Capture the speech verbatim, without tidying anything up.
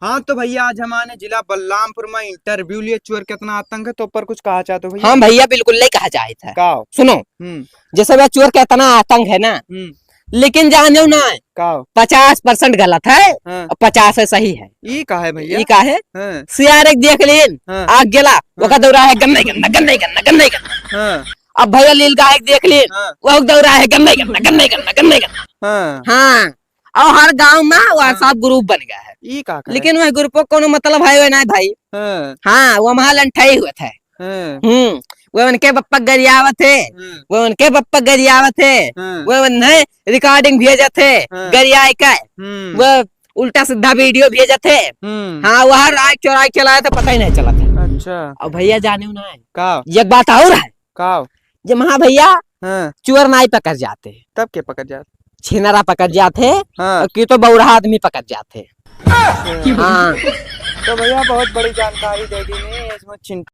हाँ, तो भैया, आज हम आने जिला बलरामपुर में interview लिए, चोर के इतना आतंक है, तो ऊपर कुछ कहा चाहते हो भैया? हाँ भैया, बिल्कुल नहीं कहा चाहत है। का? सुनो, हम्म। जैसे भैया चोर के इतना आतंक है ना, हम्म। लेकिन जाने ना है, का? पचास percent गलत है हाँ। और पचास है सही है। ई का है भैया? ई का है? हाँ। सियार एक देख लीन, हाँ। आग गेला, हाँ। ओका दौड़ा है गन्ने गन्ना, गन्ने गन्ना, गन्ने गन्ना। हाँ। अब भैया लील गाय एक देख लीन, हाँ। वो दौड़ा है गन्ने गन्ना, गन्ने गन्ना, गन्ने गन्ना। हाँ। हाँ। और हर गांव में हाँ। WhatsApp group बन गया है। ई का करे? लेकिन वह group को कोनो मतलब है वह नहीं भाई। हाँ। हाँ, वो वहाँ लंठाई हुए थे। हाँ। हम्म, वो उनके बप्पा गरियावत है, हाँ। वो उनके बप्पा गरियावत है, हाँ। वो उन्हें recording भेजत है, हाँ। गरियाए का, हम्म। वो उल्टा सीधा video भेजत है। हम्म। हाँ, वह राय चोराई चलाए तो पता ही नहीं चलत है। अच्छा। और भैया जाने ना है। का? एक बात और है। का? जे महा भैया, हाँ। चोर नाई पकड़ जाते। तब के पकड़ जाते? छिनरा पकड़ जाते, हाँ। और की तो बौरा आदमी पकड़ जाते। अच्छा। हाँ। तो भैया बहुत बड़ी जानकारी दे दी नहीं, इसमें चिन-,